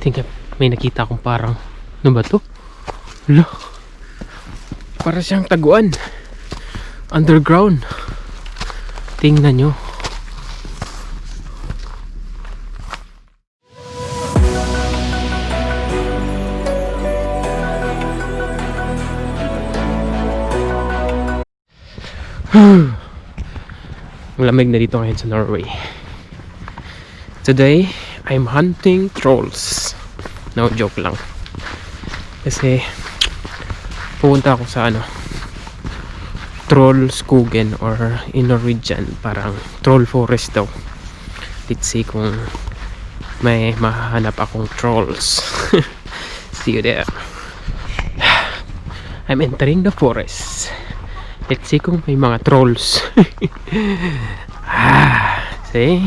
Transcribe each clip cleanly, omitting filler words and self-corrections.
think may nakita akong parang, ano ba to? Hala, para siyang taguan, underground. Tingnan nyo. Malamig na dito ngayon sa Norway. Today, I'm hunting trolls. No, joke lang. Kasi pupunta ako sa Trollskogen, or in Norwegian parang troll forest daw. Let's see kung may mahanap akong trolls. See you there. I'm entering the forest. Let's see kung may mga trolls. See?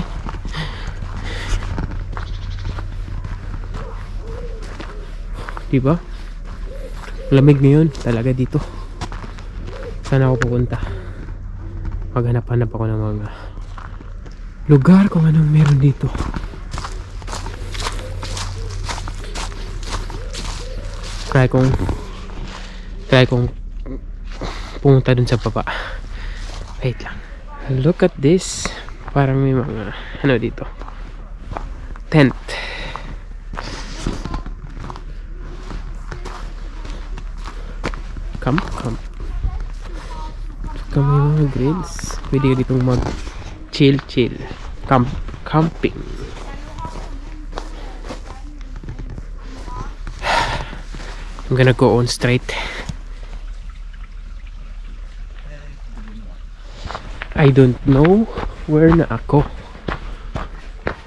Diba? Lamig ngayon talaga dito. Saan ako pupunta? Maghanap-hanap ako ng mga lugar kung anong meron dito. Try kong pumunta dun sa baba. Wait lang. Look at this. Parang may mga dito. Tent. Camp. Saka may mga grills. Pwede ka ditong mag chill. Camping. I'm gonna go on straight. I don't know where na ako.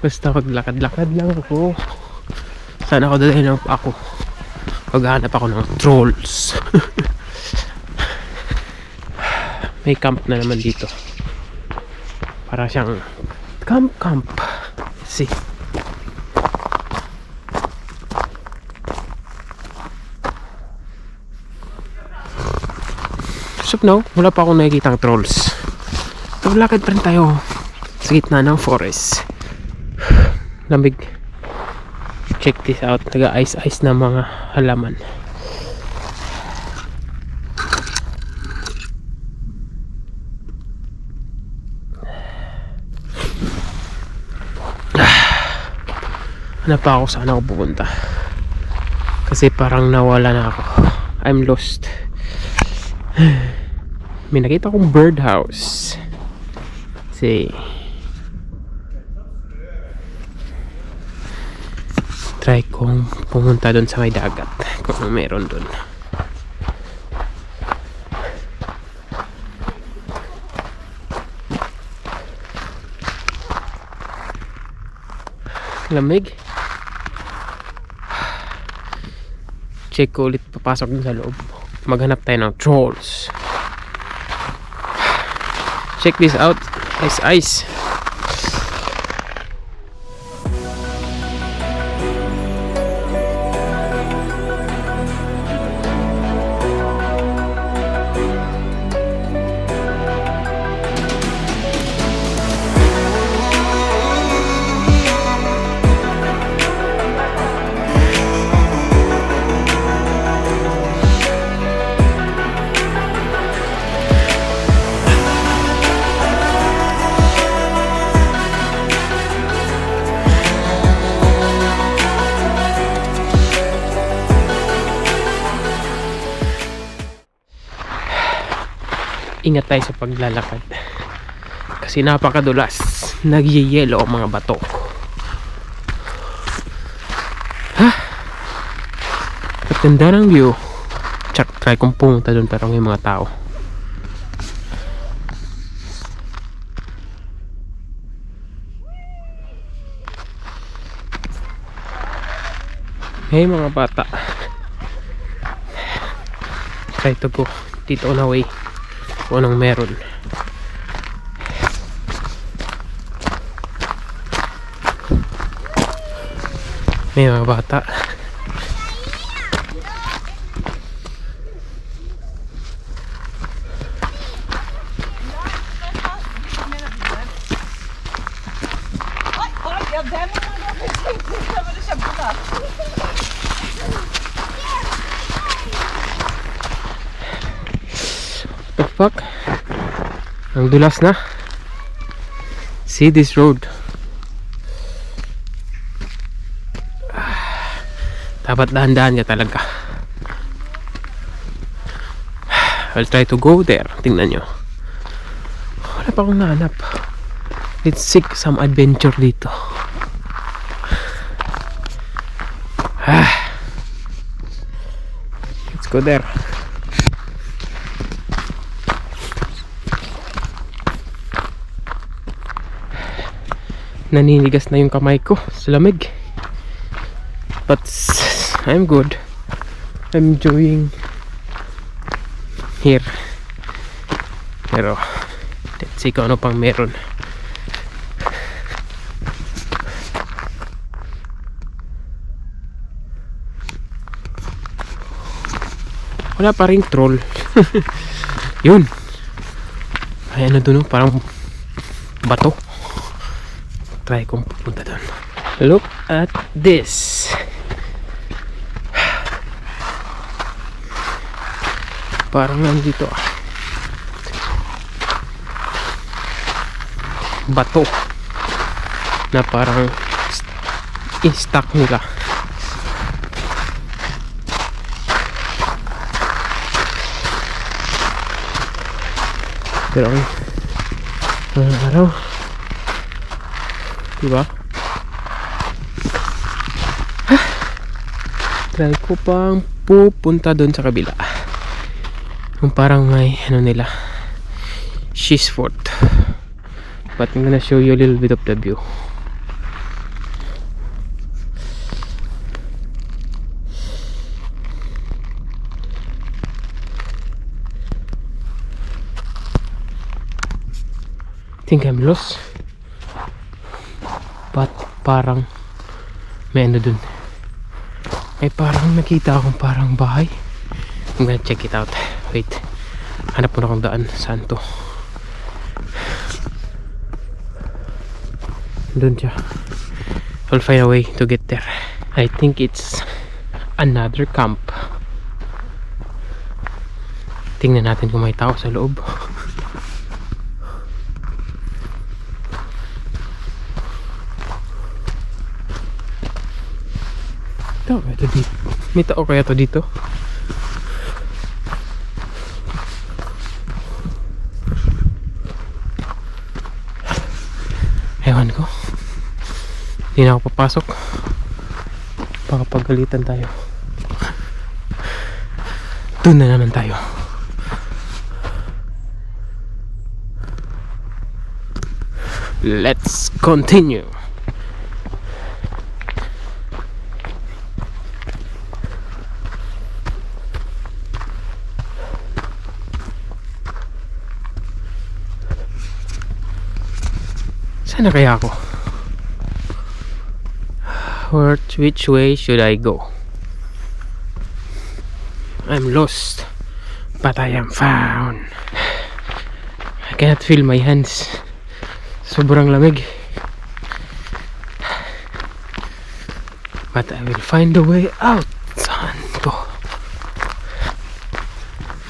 Basta maglakad-lakad lang ako. Saan ako dalahin ako? Maghanap ako ng trolls. May camp na naman dito. Para siyang camp. See. So no, wala pa akong nakikitang trolls. So lakad pa rin tayo sa gitna ng forest. Lamig. Check this out. Naga-ice na mga halaman. Hanap pa ako saan ako pupunta. Kasi parang nawala na ako. I'm lost. May nakita akong birdhouse. See. Try kong pumunta doon sa may dagat kung meron doon. Lamig. Check ko ulit, papasok dun sa loob. Maghanap tayo ng trolls. Check this out. Ice. Ingat tayo sa paglalakad kasi napakadulas, nagyayelo ang mga bato. Ganda ng view. Try kong pumunta doon pero may mga tao. Hey mga bata, try to go dito on a way kung anong meron. May mga bata. fuck? Ang dulas na. See this road. Dapat dahan-dahan ka talaga. I'll try to go there. Tingnan nyo. Wala pa akong nahanap. Let's seek some adventure dito. Let's go there. Naninigas na yung kamay ko sa lamig. But I'm good. I'm enjoying here. Pero let's see kung ano pang meron. Wala pa ring troll. Yun. Ay ano dun, parang bato. Try kong pupunta doon. Look at this. Parang nandito bato na parang i-stack nila. Pero ang araw, diba? Try ko pang pupunta doon sa kabila. Yung parang may ano nila, cheese fort. But I'm gonna show you a little bit of the view. I think I'm lost. But parang may ano dun. May parang nakita akong parang bahay. I'm gonna check it out. Wait, hanap mo na akong daan. Saan to? Doon siya. I'll find a way to get there. I think it's another camp. Tingnan natin kung may tao sa loob. Ito dito. May tao kaya to dito? Ewan ko. Hindi na ako papasok. Baka pagalitan tayo. Doon na naman tayo. Let's continue. Saan na kaya ako? Which way should I go? I'm lost, but I am found. I cannot feel my hands. Sobrang lamig. But I will find a way out. Saan to?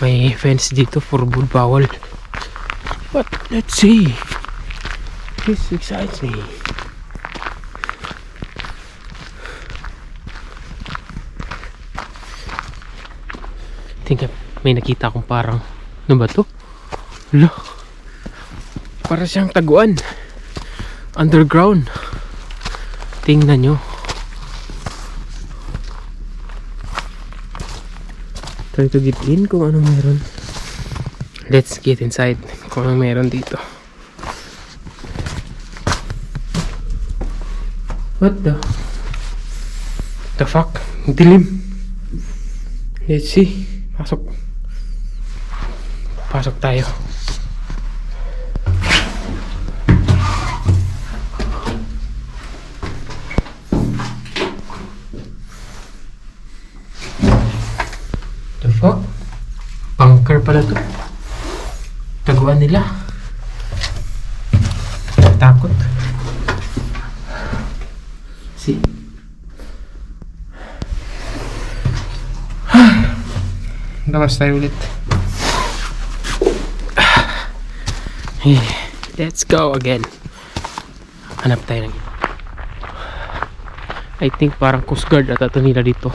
May fence dito for forbid bawal. But let's see. This excites me. Think may nakita akong parang ano ba to? Lo, para siyang taguan underground. Tingnan nyo. Try to get in kung anong meron. Let's get inside kung anong meron dito. What the fuck? Dilim. Let's see. Pasok tayo. The fuck? Bunker pala to. Taguan nila. Takot. See? Labas tayo ulit. Let's go again. Hanap tayo ng I think parang coast guard at ito nila dito.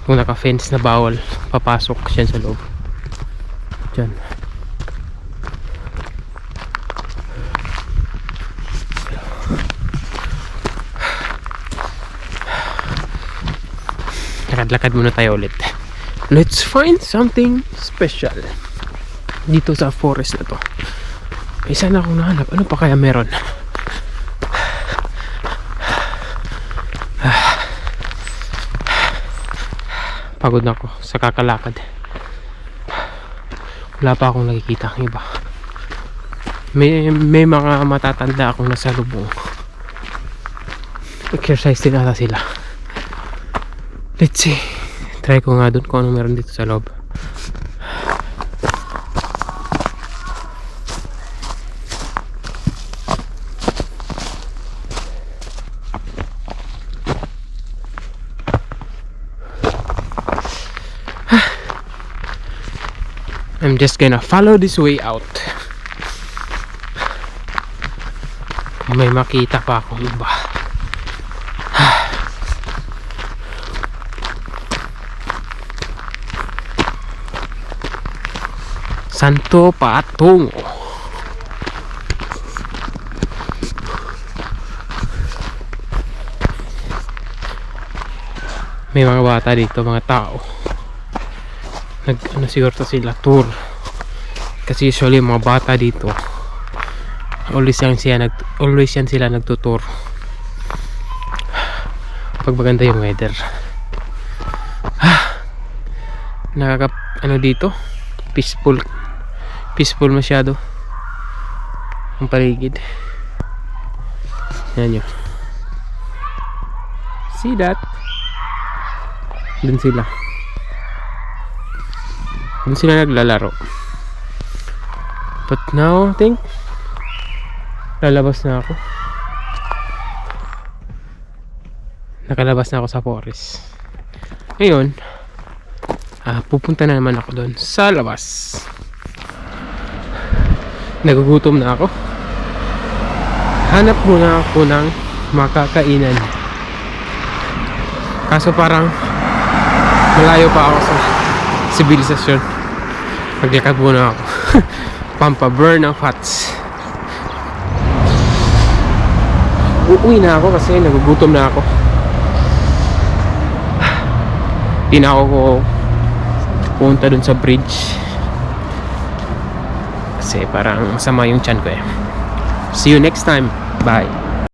Kung naka-fence na bawal papasok siya sa loob. Diyan. Lakad-lakad muna tayo ulit. Let's find something special dito sa forest na to. May sana akong nahanap. Ano pa kaya meron? Pagod na ako sa kakalakad. Wala pa akong nakikita ang iba. May mga matatanda akong nasa lubong. Exercise din ata sila. Let's see. Try ko nga dun kung ano meron dito sa loob. I'm just gonna follow this way out. May makita pa akong iba. Santo patungo. May mga bata dito, mga tao. Ano siguro to sila, tour. Kasi usually mga bata dito always yan sila nagtutour pag maganda yung weather. Ano dito, peaceful masyado ang paligid. Yan yun, see that, dun sila naglalaro. But now I think nakalabas na ako sa forest. Ngayon pupunta na naman ako doon sa labas. Nagugutom na ako. Hanap muna ako ng makakainan, kaso parang malayo pa ako sa sibilisasyon. Maglakad muna ako. Pampaburn ng fats. Uuwi na ako kasi nagugutom na ako. Di na ako punta dun sa bridge kasi parang masama yung tiyan ko eh. See you next time. Bye.